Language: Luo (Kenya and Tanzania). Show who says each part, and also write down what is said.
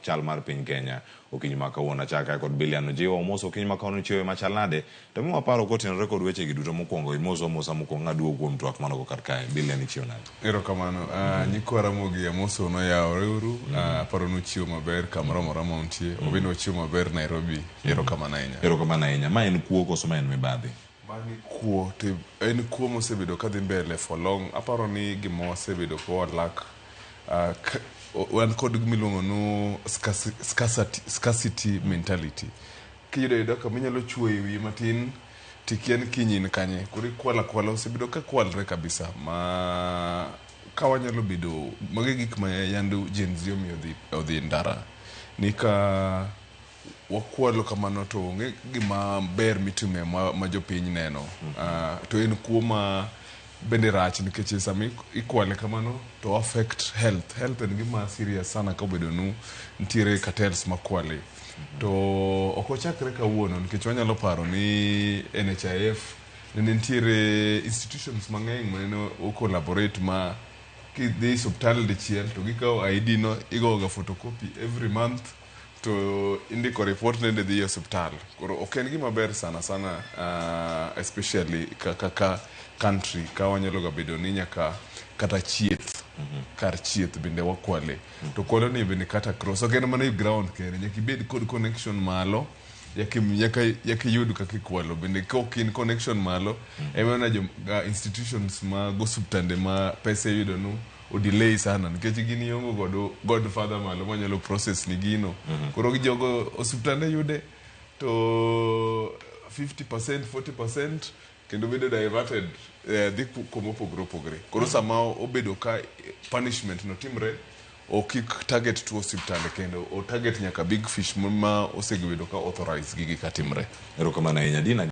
Speaker 1: chal mar piny Kenya okinyi ma kawuono. Achaka kod Bilian Ojiwo omoso okinyi ma kawuono chiwe machal nade to miwa paro kotenore kod weche gi duto mokwongo imoso amosa mokwongo ng'aduogo kuom twak manogo kar kae. Bilian ichiwo nade?
Speaker 2: Erokamano. Nyikwa Ramogi amoso noyawore uru. Aparo ni uchiwo maber kamoro amora ma untie. Wabende wachiwo maber Nairobi. Erokamano ahinya.
Speaker 1: Erokamano ahinya. Ma en kuo koso ma en mibadhi?
Speaker 2: Mani kuo to en kuo mosebedo kadhi mbele for long. Aparo ni gima wasebedo ka wa lack wan kod gima iluongo ni scarcity mentality. Kiyudo ayuda kama inyalo chuoyo e wiyi matin tikia ni kiny in kanye. Koro ikwalo akwala osebedo ka kwalre kabisa ma ka wanyalo bedo mago e gik ma yande Gen Z omiyo odhi e ndara ni ka wakwalo kamano to onge gima ber mitime ma jopiny neno. To en kuo ma bende rach nikech sama ikwale kamano to affect health. Health en gima serious sana ka obedo nu nitiere cartels makwale. To ok ochakre kawuono nikech wanyalo paro ni NHIF nene nitiere institutions mang'eny manene o collaborate ma kidhi e osiptal dichiel to gikawo ID no igoga photocopy every month to indiko report nende dhi e osiptal. Koro ok en gima ber sana sana especially kaka country ka wanyalo ga bedo ni nyaka kata chieth kar chieth bende wakwale. To kwalo ni bende kata cross ok en mana e ground kende nyaka ibed kod connection malo nyaka iyud kaka ikwalo bende ka ok in connection malo ema jo institutions mag osiptande ma pesa iyudo nu o delay sana nikech gin iongo godo godfather malo manyalo process ni gino. Koro jogo osiptande yude to 50% 40% kendo bedo diverted dhi kuma opogore opogore. Koro sama obedo ka punishment no timre ok ik target tuo osiptande kendo o target nyaka big fish ma osebedo ka authorize gigi katimre.
Speaker 1: Erokamano ahinya. Dina.